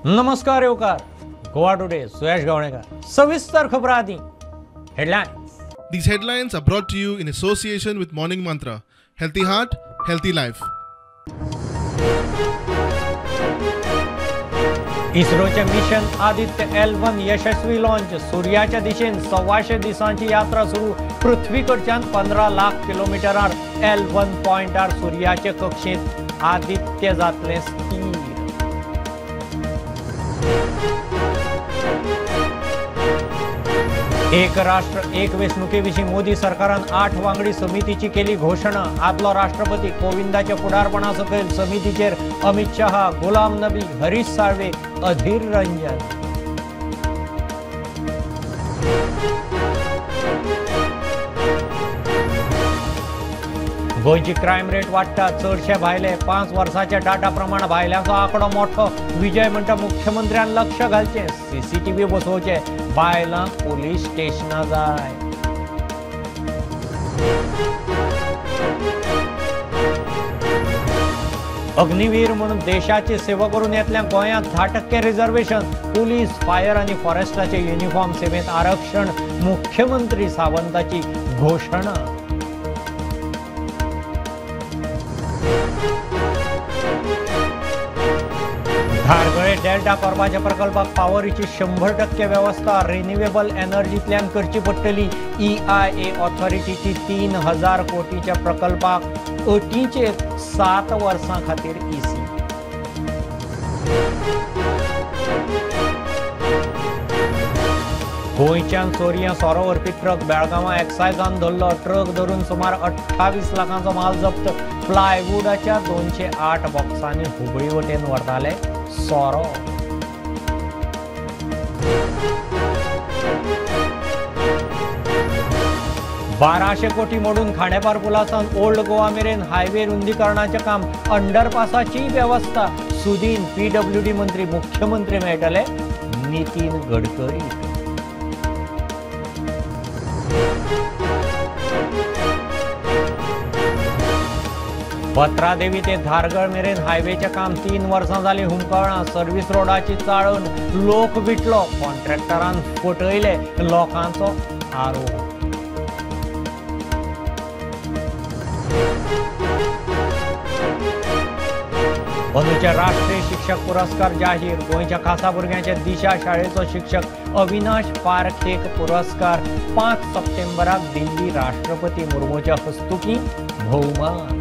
नमस्कार येवकार गोवा टुडे सुयश गावणेकर सविस्तर खबर आदी headlines. These headlines are brought to you in association with Morning Mantra. Healthy heart, healthy life. इस्रोचे मिशन आदित्य L1 यशस्वी लॉन्च. सूर्याच्या दिशेन 125 दिसांची यात्रा सुरू. पृथ्वीकडच्यान 15 लाख किलोमीटरार L1 पॉयंटार सूर्याचे कक्षेंत आदित्य जातलें स्थिर. एक राष्ट्र एक वेंचणुके विशीं मोदी सरकारान 8 वांगडी समितीची केली घोशणा. आदलो राष्ट्रपती कोविंदाच्या फुडारपणा सकयल समितीचेर अमित शहा, गुलाम नबी, हरीश साळवे, अधीर रंजन. गोंयची क्रायम रेट वाडटा, चडशे भायले. 5 वर्साच्या डाटा प्रमाण भायल्यांचो आंकडो मोठो. विजय म्हणटा मुख्यमंत्र्यान लक्ष घालचें, सीसीटीव्ही बसोवचे, बायलांक पोलीस स्टेशनां जाय. अग्निवीर म्हणून देशाची सेवा करून येतल्या गोंयांत 10% रिझर्वेशन. पोलीस, फायर आनी फॉरेस्टाचे युनिफॉर्म सेवेंत आरक्षण. मुख्यमंत्री सावंताची घोशणा. धारगळे डेल्टा कोरबाच्या प्रकल्पाक पावरीची 100% वेवस्था रिन्युएबल एनर्जींतल्यान करची पडटली. EIA ऑथॉरिटीची 3000 कोटीच्या प्रकल्पाक अटीचेर 7 वर्सां खातीर EC. गोंयच्यान चोरयां सोरो व्हरपी ट्रक बेळगांवां एक्सायजान धरलो. ट्रक धरून सुमार 28 लाखांचो माल जप्त. प्लायवुडाच्या 208 बॉक्सांनी हुबळी वटेन व्हरताले सोरो. $1200 कोटी मोडून खांडेपार पुलासान ओल्ड गोवा मेरेन हायवे रुंदीकरणाचें काम. अंडरपासाची वेवस्था. सुदीन PWD मंत्री मुख्यमंत्री मेळटले नितीन गडकरी. पत्रादेवी ते धारगळ मेरेन हायवेचें काम 3 वर्सां जालीं हुमकळ्ळां. सर्व्हिस रोडाची चाळण, लोक विटलो, कॉन्ट्रॅक्टरान फटयले लोकांचो आरोप. अंदूचे राष्ट्रीय शिक्षक पुरस्कार जाहीर. गोंयच्या खासा भुरग्यांच्या दिशा शाळेचो शिक्षक अविनाश पारखेक पुरस्कार 5 सप्टेंबराक दिल्ली राष्ट्रपती मुर्मूच्या हस्तुकीं भोवमान.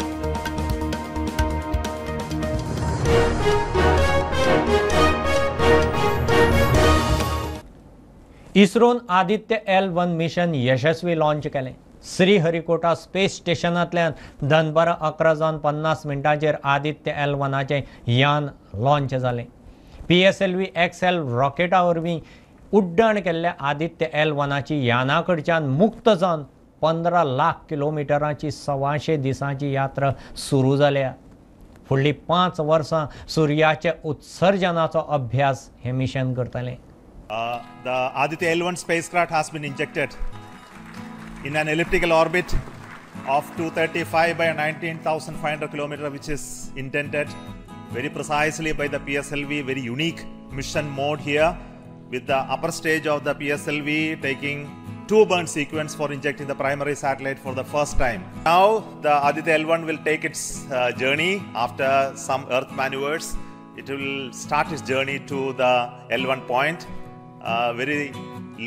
इस्रोन आदित्य L1 mission यशस्वी लॉन्च केलें. श्रीहरिकोटा स्पेस स्टेशनांतल्यान दनपारां 11:50 आदित्य L1 यान लॉन्च जालें. PSLV XL रॉकेटा वरवीं उड्डाण केल्ल्या आदित्य L1 याना कडच्यान मुक्त जावन 15 लाख किलोमिटरांची 125 दिसांची यात्रा सुरू जाल्या. फुडलीं 5 वर्सां सूर्याच्या उत्सर्जनाचो अभ्यास हें मिशन करतलें. The Aditya L1 spacecraft has been injected in an elliptical orbit of 235 by 19,500 kilometers, which is intended very precisely by the PSLV. Very unique mission mode here, with the upper stage of the PSLV taking 2 burn sequence for injecting the primary satellite for the first time. Now the Aditya L1 will take its journey after some Earth maneuvers. It will start its journey to the L1 point. Very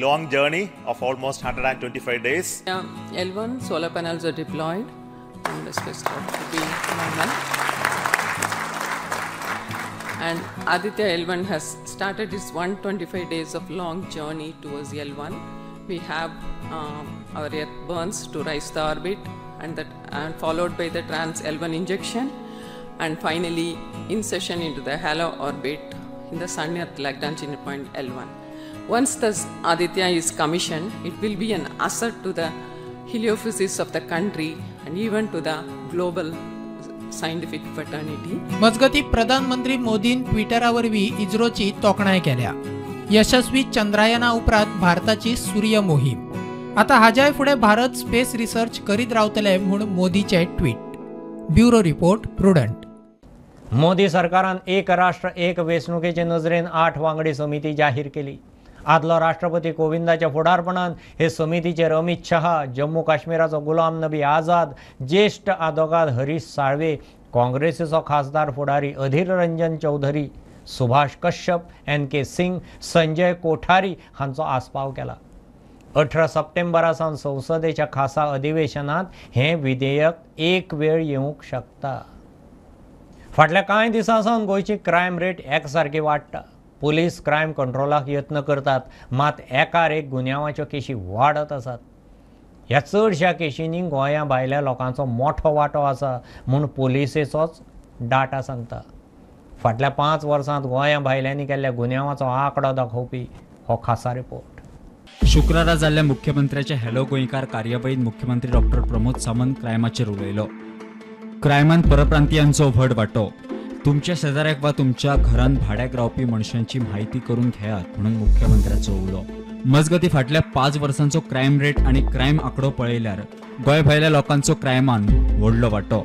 long journey of almost 125 days. L1 solar panels are deployed and the spacecraft will be normal. And Aditya L1 has started its 125 days of long journey towards L1. We have our Earth burns to rise the orbit, and that, and followed by the trans L1 injection, and finally insertion into the halo orbit in the Sun Earth Lagrangian point L1. Once this Aditya is commissioned, it will be an asset to the heliophysics of the country and even to the global scientific fraternity. मजगती प्रधानमंत्री मोदीन ट्विटरा वरवीं इस्रोची तोखणाय केल्या. यशस्वी चंद्रयाना उपरांत भारताची सूर्य मोहीम. आतां हाज्याय फुडें भारत स्पेस रिसर्च करीत रावतले म्हूण मोदीचें tweet. Bureau report, Prudent. Modi सरकारान एक राष्ट्र एक वेंचणुकेचे नजरेन 8 वांगडी समिती जाहीर केली. आदलो राष्ट्रपती कोविंदाच्या फुडारपणान हे समितीचेर अमित शहा, जम्मू काश्मीराचो गुलाम नबी आझाद, ज्येष्ठ आदोगाद हरीश साळवे, काँग्रेसीचो खासदार फुडारी अधीर रंजन चौधरी, सुभाष कश्यप, एन.के. सिंग, संजय कोठारी हांचो आस्पाव केला. 18 सप्टेंबरा सावन संसदेच्या खासा अधिवेशनात हें विधेयक एक वेळ येवंक शकता. फाटल्या कांय दिसां सावन गोंयची क्रायम रेट एकसारकी वाडटा. पुलीस क्रायम कंट्रोलाक यत्न करतात, मात एकार एक गुन्यांवाच्यो केशी वाडत आसात. ह्या चडश्या केशींनी गोंया भायल्या लोकांचो मोठो वांटो आसा म्हूण पुलिसेचोच डाटा सांगता. फाटल्या 5 वर्सांत गोंया भायल्यांनी केल्ल्या गुन्यांवाचो आंकडो दाखोवपी हो खासा रिपोर्ट. शुक्रारा जाल्ल्या मुख्यमंत्र्याच्या हॅलो गोंयकार कार्यावळींत मुख्यमंत्री डॉक्टर प्रमोद सावंत क्रायमाचेर उलयलो. क्रायमान परप्रांतीयांचो व्हड वांटो. तुमच्या शेजाऱ्याक वा तुमच्या घरान भाड्याक रावपी मनशांची म्हायती करून घेयात म्हणून मुख्यमंत्र्याचो उलो. मजगती फाटल्या 5 वर्सांचो क्रायम रेट आनी क्रायम आंकडो पळयल्यार गोंय भायल्या लोकांचो क्रायमान व्हडलो वांटो.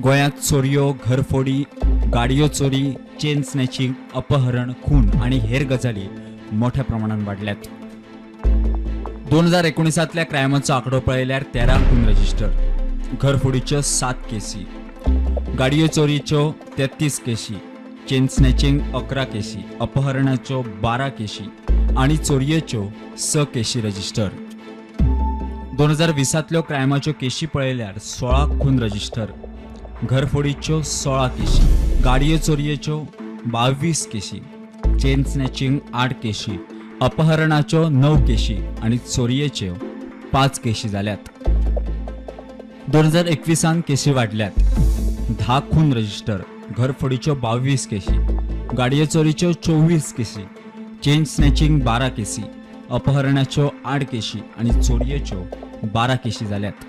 गोंयांत चोरयो, घरफोडी, गाडयो चोरी, चेन स्नॅचिंग, अपहरण, खून आनी हेर गजाली मोठ्या प्रमाणात वाडल्यात. 2019 क्रायमाचो आंकडो पळयल्यार 13 खून रजिस्टर, घरफोडीच्यो 7 केसी, गाडयो चोरीच्यो 33 केशी, चेन स्नॅचिंग 11 केशी, अपहरणाच्यो 12 केशी आनी चोरयेच्यो 6 केशी रजिस्टर. 2020 क्रायमाच्यो केशी पळयल्यार 16 खून रजिस्टर, घरफोडीच्यो 16 केशी, गाडयो चोरयेच्यो 22 केशी, चेन स्नॅचिंग 8 केशी, अपहरणाच्यो 9 केशी आनी चोरयेच्यो 5 केशी जाल्यात. 2021 केशी वाडल्यात. 10 खून रजिस्टर, घरफोडीच्यो 22 केशी, गाडयो चोरीच्यो 24 केशी, चेन स्नॅचिंग 12 केसी, अपहरणाच्यो 8 केशी आनी चोरयेच्यो 12 केशी जाल्यात.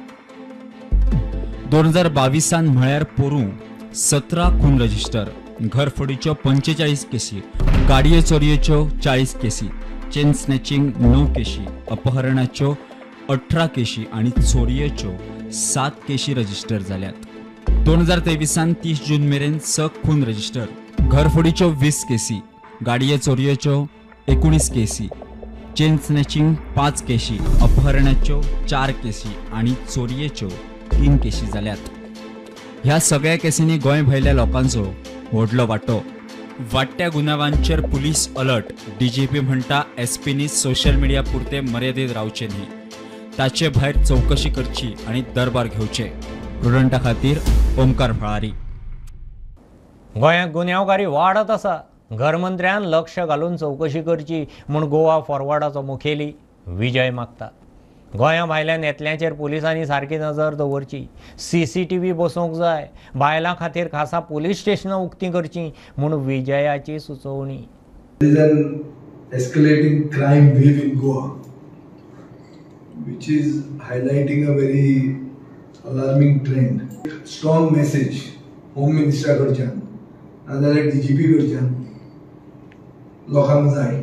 2022 म्हळ्यार पोरूं 17 खून रजिस्टर, घरफोडीच्यो 45 केशी, गाडयो चोरयेच्यो 40 केसी, चेन स्नॅचिंग 9 केशी, अपहरणाच्यो 18 केशी आनी चोरयेच्यो 7 केशी रजिस्टर जाल्यात. 2023 30 जून मेरेन 6 खून रजिस्टर, घरफोडीच्यो 20 केसी, गाडये चोरयेच्यो 19 केसी, चेन स्नॅचिंग 5 केशी, अपहरणाच्यो 4 केसी आनी चोरयेच्यो 3 केशी जाल्यात. ह्या सगळ्या केसींनी गोंय भायल्या लोकांचो व्हडलो वांटो. वाडट्या गुन्यांवांचेर पुलीस अलर्ट. डीजीपी म्हणटा एसपीनी सोशल मिडिया पुरते मर्यादीत रावचे न्ही, ताचे भायर चवकशी करची आनी दरबार घेवचे. प्रुडंटा खातीर ओमकार फळारी. गोंयांत गुन्यांवकारी वाडत आसा. घरमंत्र्यान लक्ष घालून चवकशी करची म्हूण गोवा फॉरवर्डाचो मुखेली विजय मागता. गोंया भायल्यान येतल्यांचेर पुलिसांनी सारकी नजर दवरची, CCTV बसोवंक जाय, बायलां खातीर खासा पुलीस स्टेशनां उक्तीं करचीं म्हूण विजयाची सुचोवणी. There is an escalating crime wave in Goa, which is highlighting a very alarming trend. Strong message home मिनिस्टरा कडच्यान नाजाल्यार DGP कडच्यान लोकांक जाय.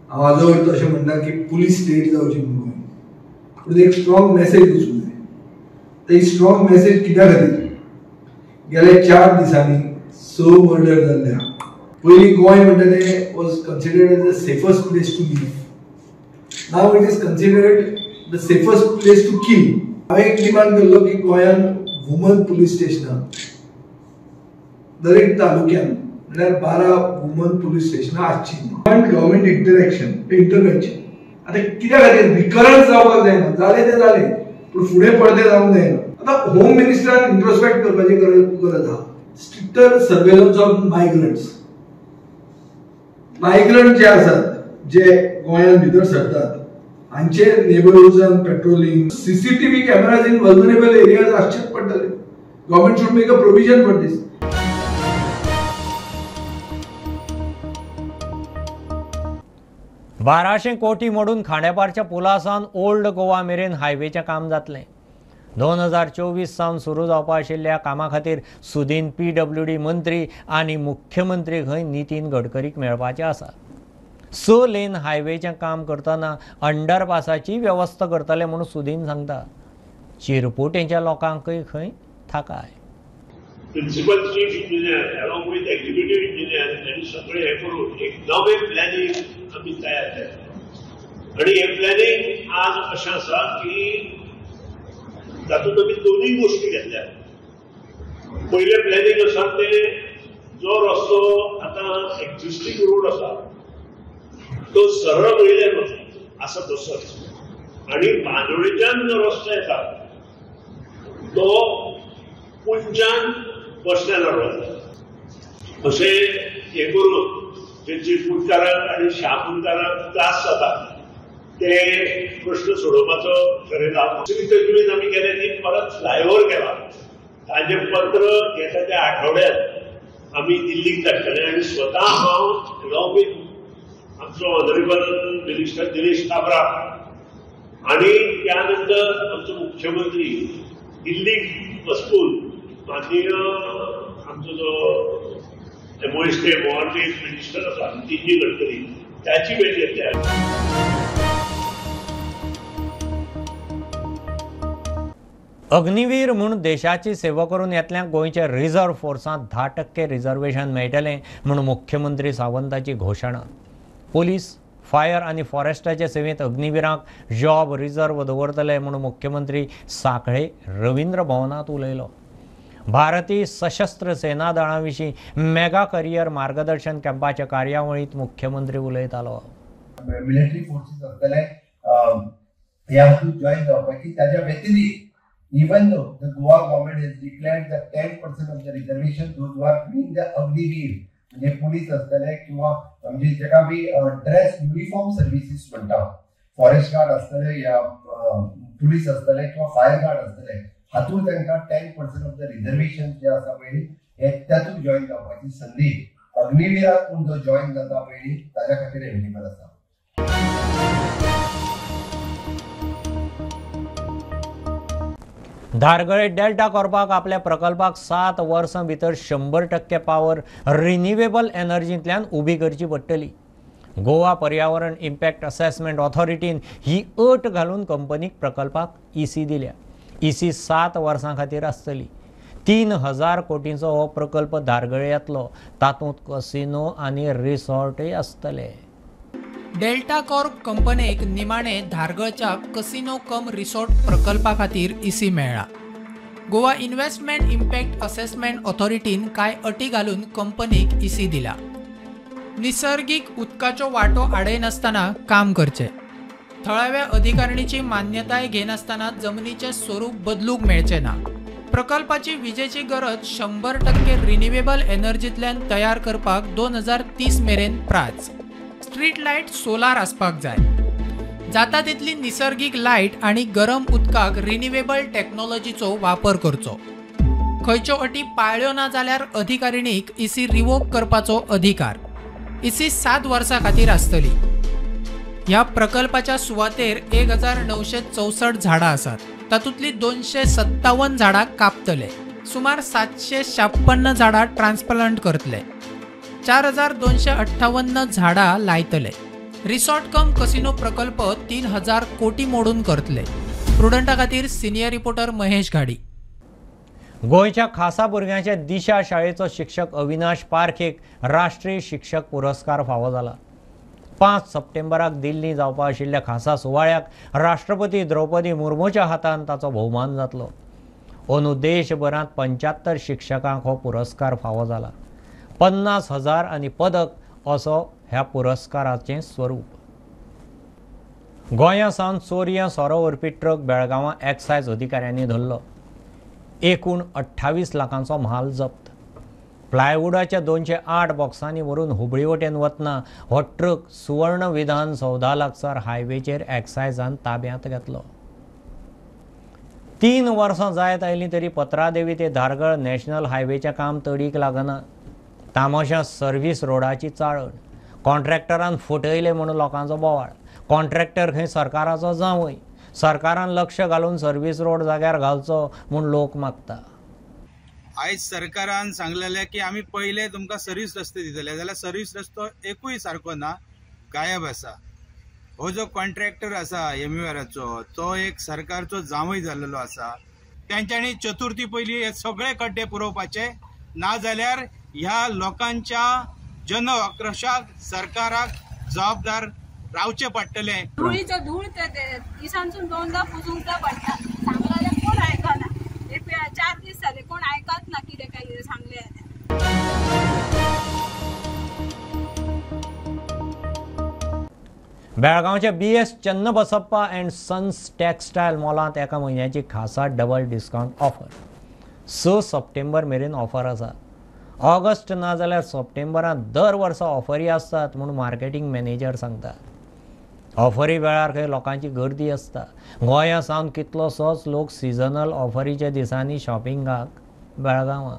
हांव आजो अर्थ अशें म्हणटा की पुलीस स्टेट जावची म्हणून गोंय, पूण एक स्ट्रॉंग मॅसेज वचूंक जाय. ते स्ट्रॉंग मॅसेज कित्या खातीर? गेल्या 4 दिसांनी 6 मर्डर जाल्ले आहा. पयलीं गोंय म्हणटा तें was considered as the safest place to live. Now it is considered the safest place to kill. हांवें एक डिमांड केल्लो की गोंयांत वुमन पुलीस स्टेशनां दरेक तालुक्यान म्हणल्यार 12 वुमन पुलीस स्टेशनां आसचीं. गव्हर्मेंट इंटरवेन्शन आतां कित्या खातीर रिकरन्स जावपाक जायना, जालें तें जालें, पूण फुडें पडतें जावंक जायना. आतां होम मिनिस्टरान इंट्रोस्पेक्ट करपाची गरज आहा. Stricter surveillance of migrants. Migrant जे आसात जे गोंयांत भितर सरतात हांचे नेबरहुड्सान patrolling, CCTV cameras in vulnerable areas आसचेच पडटले. Government should make a provision for this. 1200 कोटी मोडून खांडेपारच्या पुला सावन ओल्ड गोवा मेरेन हायवेचें काम जातलें. 2024 सावन सुरू जावपा आशिल्ल्या कामा खातीर सुदीन PWD मंत्री आनी मुख्यमंत्री खंय नितीन गडकरीक मेळपाचें आसा. 6 लेन हायवेचें काम करतना अंडरपासाची वेवस्था करतले म्हूण सुदीन सांगता. चिरपुटेच्या लोकांकय खंय थाकाय. Principal chief engineer along with executive engineer आनी सगळें हें करून एक नवें प्लॅनिंग आमी तयार केलें. आनी हें प्लॅनिंग आज अशें आसा की तातूंत आमी दोनूय गोश्टी घेतल्यात. पयलें प्लॅनिंग आसा तें जो रस्तो आतां एक्झिस्टींग रोड आसा तो सरळ वयल्यान वता आसा तसोच, आनी बांदोडेच्यान जो रस्तो येता तो पुंच्यान बस स्टँडार वता. अशें हें करून जे चिपळूणकारांक आनी शापूणकारांक त्रास जाता ते प्रश्न सोडोवपाचो ठरयला. दुसरी तजवीज आमी केल्या ती परत फ्लायओव्हर केला. ताजें पत्र येता त्या आठवड्यात आमी दिल्लीक धाडटले आनी स्वता हांव अलॉंग वीथ आमचो ऑनरेबल मिनिस्टर दिनेश काब्रा आनी त्या नंतर आमचो मुख्यमंत्री दिल्लीक वचून माननीय आमचो जो MOST MORT minister आसा नितीनजी गडकरी त्याची भेट घेतल्या. अग्निवीर म्हूण देशाची सेवा करून येतल्यांक गोंयच्या रिझर्व फोर्सांत 10% रिझर्वेशन मेळटलें म्हूण मुख्यमंत्री सावंताची घोशणा. पोलीस, फायर आनी फॉरेस्टाचे सेवेंत अग्निवीरांक जॉब रिझर्व दवरतले म्हूण मुख्यमंत्री सांखळे रवींद्र भवनांत उलयलो. भारतीय सशस्त्र सेना दळां विशीं मेगा करियर मार्गदर्शन कॅम्पाच्या कार्यावळींत मुख्यमंत्री उलयतालो. मिलिटरी फोर्सीस आसतले ह्या हातूंत जॉयन जावपाची, ताच्या व्यतिरिक्त even though the Goa government has declared that 10% of the reservation those who are doing the Agniveer, म्हणजे पुलीस आसतले किंवा म्हणजे जेका आमी ड्रेस युनिफॉर्म सर्विसीस म्हणटा, फॉरेस्ट गार्ड आसतले या पुलीस आसतले किंवा फायर गार्ड आसतले, हातूंत तांकां 10% ऑफ the reservation जे आसा पळय हे तातूंत जॉयन जावपाची संदी अग्निवीराक पूण जो जॉयन जाता पळय ताच्या खातीर एवेलेबल आसा. धारगळे डेल्टा कॉर्पाक आपल्या प्रकल्पाक 7 वर्सां भितर 100% पावर रिन्युएबल एनर्जींतल्यान उबी करची पडटली. गोवा पर्यावरण इम्पॅक्ट असेसमेंट ऑथॉरिटीन ही अट घालून कंपनीक प्रकल्पाक ईसी दिल्या. ईसी 7 वर्सां खातीर आसतली. 3000 कोटींचो हो प्रकल्प धारगळे येतलो. तातूंत कसिनो आनी रिसॉर्टय आसतले. डेल्टा कॉर्प कंपनीक निमाणे धारगळच्या कसिनो कम रिसॉर्ट प्रकल्पा खातीर इसी मेळ्ळा. गोवा इन्व्हेस्टमेंट इम्पॅक्ट असेसमेंट ऑथॉरिटीन कांय अटी घालून कंपनीक इसी दिला. निसर्गीक उदकाचो वांटो आडयनासतना काम करचें, थळाव्या अधिकारणीची मान्यताय घेनासतना जमनीचें स्वरूप बदलूंक मेळचें ना, प्रकल्पाची विजेची गरज 100% रिन्युएबल एनर्जींतल्यान तयार करपाक 2030 मेरेन प्राच, स्ट्रीट लायट सोलार आसपाक जाय, जाता तितली निसर्गीक लायट आनी गरम उदकाक रिन्युएबल टॅक्नोलॉजीचो वापर करचो, खंयच्यो अटी पाळ्ळ्यो ना जाल्यार अधिकारिणीक इसी रिवोक करपाचो अधिकार. इसी 7 वर्सां खातीर आसतली. ह्या प्रकल्पाच्या सुवातेर 1964 झाडां आसात, तातूंतली 257 झाडां कापतले, सुमार 756 झाडां ट्रान्सप्लांट करतले, 4258 झाडां लायतले. रिसॉर्ट कम कसिनो प्रकल्प 3000 कोटी मोडून करतले. प्रुडंटा खातीर सिनियर रिपोर्टर महेश घाडी. गोंयच्या खासा भुरग्यांच्या दिशा शाळेचो शिक्षक अविनाश पारखेक राष्ट्रीय शिक्षक पुरस्कार फावो जाला. 5 सप्टेंबराक दिल्ली जावपा आशिल्ल्या खासा सुवाळ्याक राष्ट्रपती द्रौपदी मुर्मूच्या हातान ताचो भोवमान जातलो. अंदू देशभरांत 75 शिक्षकांक हो पुरस्कार फावो जाला. 50,000 आनी पदक असो ह्या पुरस्काराचें स्वरूप. गोंया सावन चोरयां सोरो व्हरपी ट्रक बेळगांवां एक्सायज अधिकाऱ्यांनी धरलो. एकूण 28 लाखांचो म्हाल जप्त. प्लायवुडाच्या 208 बॉक्सांनी व्हरून हुबळी वटेन वतना हो ट्रक सुवर्ण विधान सौधा लागसार हायवेचेर एक्सायजान ताब्यांत घेतलो. 3 वर्सां जायत आयलीं तरी पत्रादेवी ते धारगळ नॅशनल हायवेचें काम तडीक लागना. तामोशा सर्वीस रोडाची चाळण, कॉन्ट्रॅक्टरान फटयले म्हणून लोकांचो बोवाळ. कॉन्ट्रॅक्टर खंय सरकाराचो जावंय, सरकारान लक्ष घालून सर्वीस रोड जाग्यार घालचो म्हूण लोक मागता. आयज सरकारान सांगलेलें की आमी पयले तुमकां सर्वीस रस्ते दितले, जाल्यार सर्वीस रस्तो एकूय सारको ना, गायब आसा. हो जो कॉन्ट्रॅक्टर आसा एमयूआराचो तो एक सरकारचो जांवय जाल्लो आसा. तेंच्यांनी चतुर्थी पयलीं हे सगळे खड्डे पुरोवपाचे, नाजाल्यार ह्या लोकांच्या जन आक्रोशाक सरकाराक जबाबदार रावचें पडटलें। धुळीचो धूळ दिसांसून दोनदा पुसूंक पडटा, सांगलें कोण आयकना, 4 दीस जाले कोण आयकत ना कितें काय कितें सांगलें जाल्यार। बेळगांवच्या BS Channabasappa and sons textile मॉलांत एका म्हयन्याची खासा डबल डिस्कावंट ऑफर 6 सप्टेंबर मेरेन ऑफर आसा। ऑगस्ट ना जाल्यार सप्टेंबरांत दर वर्सा ऑफरी आसतात म्हूण मार्केटींग मॅनेजर सांगता। ऑफरी वेळार खंय लोकांची गर्दी आसता। गोंया सावन कितलोसोच लोक सिजनल ऑफरीच्या दिसांनी शॉपिंगाक बेळगांवां।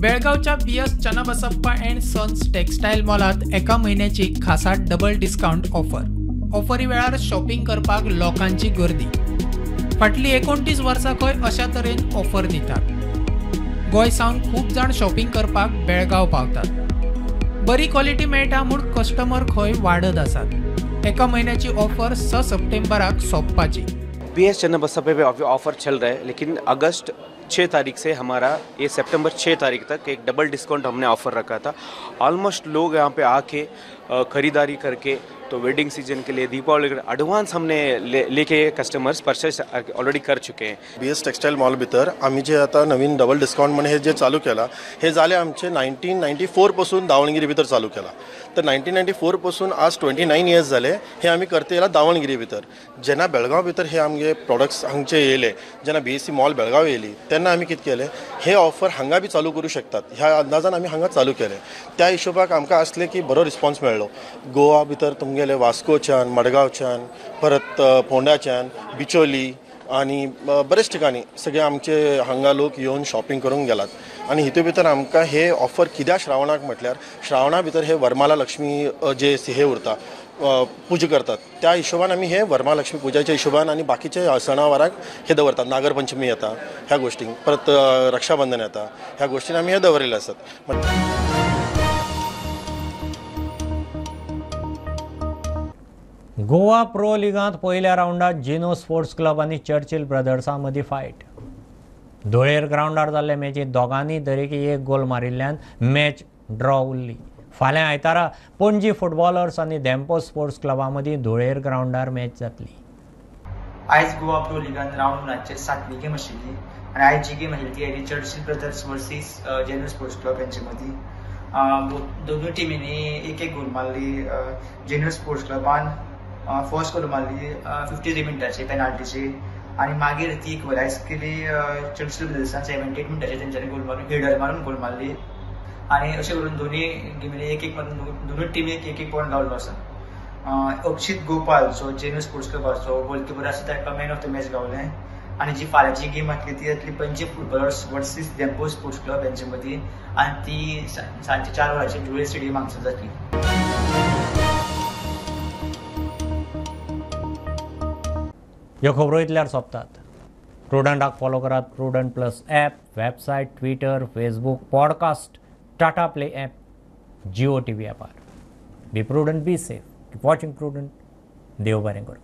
बेळगांवच्या BS Channabasappa and sons textile मॉलांत एका म्हयन्याची खासा डबल डिस्कावंट ऑफर। ऑफरी वेळार शॉपिंग करपाक लोकांची गर्दी। फाटलीं 29 वर्सां खंय अशा तरेन ऑफर दितात। गोंय सावन खूब जाण शॉपिंग करपाक बेळगांव पावतात। बरी क्वॉलिटी मेळटा म्हूण कस्टमर खंय वाडत आसात। एका म्हयन्याची offer 6 सप्टेंबराक सोंपपाची। BS Channabasappa pay offer चल रहा है, लेकिन अगस्त 6 तारीख से हमारा ये सितंबर 6 तारीख तक एक डबल डिस्काउंट हमने ऑफ़र रखा था। ऑलमोस्ट लोग यहाँ पे आके ख़रीदारी करके तो वेडिंग सीजन के लिए, दीपावली के एडवांस हमने लेके कस्टमर्स परचेस ऑलरेडी कर चुके हैं। BS textile mall भितर आमी जे आता नवीन डबल डिस्काउंट म्हण हे जे चालू केला हे जाले आमचे 1994 पासून दावणगिरी भितर चालू केला। तर 1994 पासून आज 29 इयर्स जाले हे आमी करते येला दावणगिरी भितर। जेन्ना बेळगांव भितर हे आमगे प्रोडक्ट्स हांगचे येयले, जेन्ना BSc mall Belgaum येयली तेन्ना आमी कितें केलें, हे ऑफर हांगा बी चालू करूं शकतात ह्या अंदाजान आमी हांगा चालू केलें। त्या हिशोबाक आमकां आसलें की बरो रिस्पॉन्स मेळ्ळो। गोवा भितर तुमगेले वास्कोच्यान, मडगांवच्यान, परत फोंड्याच्यान, बिचोली आनी बरेच ठिकाणी सगळे आमचे हांगा लोक येवन शॉपिंग करूंक गेलात। आनी हितून भितर आमकां हे ऑफर कित्याक श्रावणाक म्हटल्यार श्रावणा भितर हे वरमाला लक्ष्मी जे हे उरता पुजा करतात त्या हिशोबान आमी हे वरमालक्ष्मी पुजाच्या हिशोबान आनी बाकीचे सणावाराक हे दवरतात। नागरपंचमी येता ह्या गोष्टींक, परत रक्षाबंधन येता ह्या गोष्टीन आमी हे दवरिल्ले आसात। गोवा प्रो लिगांत पयल्या रावंडात जिनो स्पोर्ट्स क्लब आनी चर्चिल ब्रदर्सा मदीं फायट। धुळेर ग्रावंडार जाल्ले मॅचींत दोगांनी दरेकी 1 गोल मारिल्ल्यान मॅच ड्रॉ उरली। फाल्यां आयतारा पणजी फुटबॉलर्स आनी धेंपो स्पोर्ट्स क्लबा मदीं धुळेर ग्रावंडार मॅच जातली। आयज गोवा प्रो लिगान रावंड 1 7वी गेम आशिल्ली आनी आयज जी गेम आशिल्ली ती आयली Churchill brothers versus Geno sports club हेंचे मदीं। दोनूय टिमींनी 1-1 गोल मारली। जेनो स्पोर्ट्स क्लबान फर्स्ट गोल मारली 53 मिनटाची पेनाल्टीची आनी मागीर ती इक्वलायज केली चर्चिल ब्रदर्सान 78 मिनटाची तेंच्यांनी गोल मारून हेडर मारून गोल मारली आनी अशें करून दोनूय गेमींनी 1-1 मारून दोनूय टिमीक 1-1 पॉयंट गावलो आसा। अक्षीत गोपाल जो जेनो स्पोर्ट्स क्लबाचो गोलकिपर आसा ताका मॅन ऑफ the match गावलें आनी जी फाल्यांची गेम आसली ती जातली Panaji footballers versus Dempo sports club हेंचे मदीं आनी ती सांजचे 4 वरांचेर धुळे स्टेडियम हांगसर जातली। ह्यो खबरो इतल्यार सोंपतात। प्रुडंटाक फॉलो करात Prudent plus app, website, Twitter, Facebook, podcast, Tata play app, Jio TV ॲपार। Be prudent, be safe, keep watching Prudent. देव बरें करूं।